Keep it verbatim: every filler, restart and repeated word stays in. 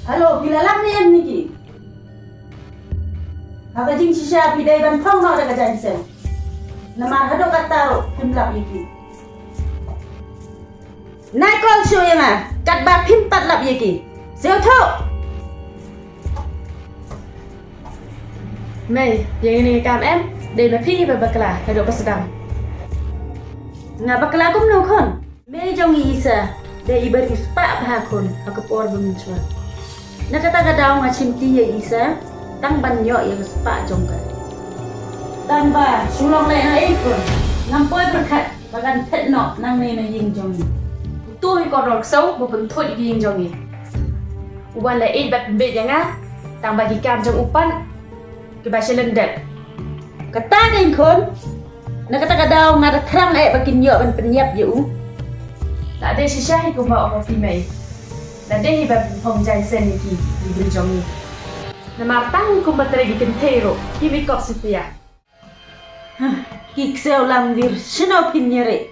Hello, phi la lap ne em ïa ki? Ha ka jingshisha phi dei ban phong noh da ka jaiñseng. Namar haduh katta ruh phim lap ïa ki. Nai call shuh ïa nga katba phim pat lap ïa ki. Sngewthuh? Mei, ïa kane ka kam em, dei ma phi ba bakla haduh ba sdang. Nga bakla kumno khun? Mei jong i Isa, dei i ba riewspah bha khun ha ka por ba mynshuwa. Na kata ka daw nga shim ti ïa i Isa tang ban ïoh ïa ka spah jong ka. Tang ba shu long lehnohei khun, ngam poi pyrkhat ba kan phet noh nangne na ïing jong ngi. Uto hi ka rong ksew ba pynthuh ïa ka ïing jong ngi. U wan leh ïeit bad pynbeit ïa nga tang ba ki kam jong u pat kiba sha lyndet. Kata dei khun. Na kata ka daw nga da thrang eh ba kin ïoh ban pynïap ïa u. La dei shisha hi kumba ong phi Mei. La dei hi ban phong jaiñseng ïa ki, ki briew jong ngi. Namar tang kumba trei ki kynthei ruh ki mih kop satia. Hah, ki ksew lamwir, shano phin ïareh?